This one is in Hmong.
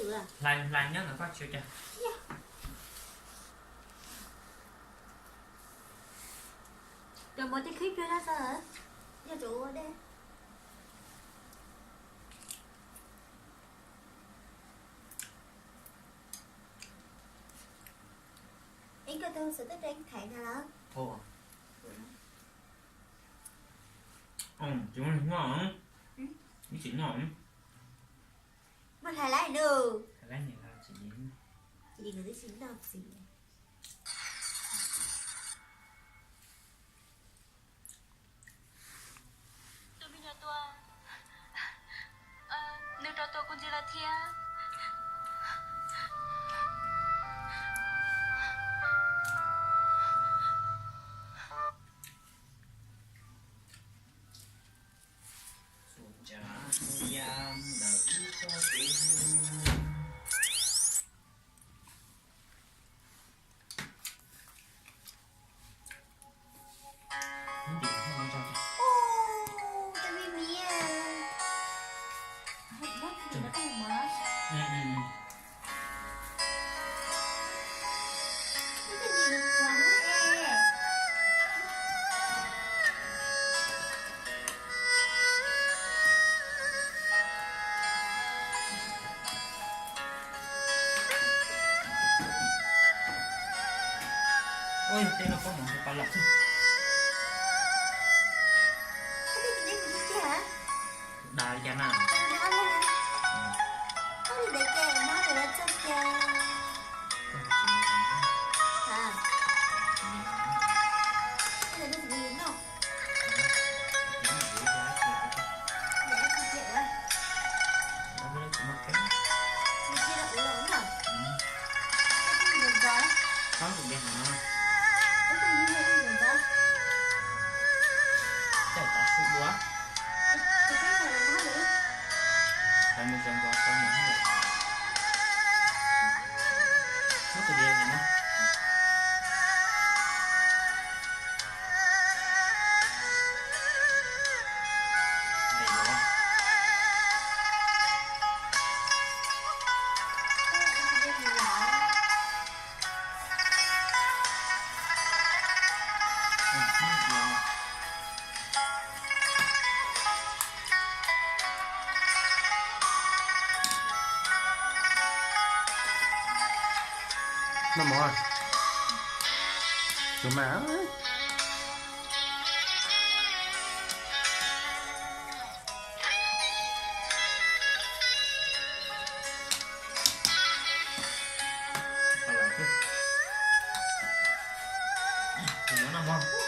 Hlais hlais nyob ntawm koj tsis ua cas. Cov muaj tej clip pliag zaj xwb, yog cov ua dej. Ib koj tug xav teb rau ib thaiv ntag lawm. Tsis muaj noj, ib tsis noj. Muaj hlais laib nws. Hlais laib nws los tsis, tsis noj txiv. Tus me nyuam tuaj, nws rov tuaj kuv ntxiv lawm thiab. Ua tej no koj mus pa lom xwb. Da li cas na? Noj mov, tus mas. Noj mov.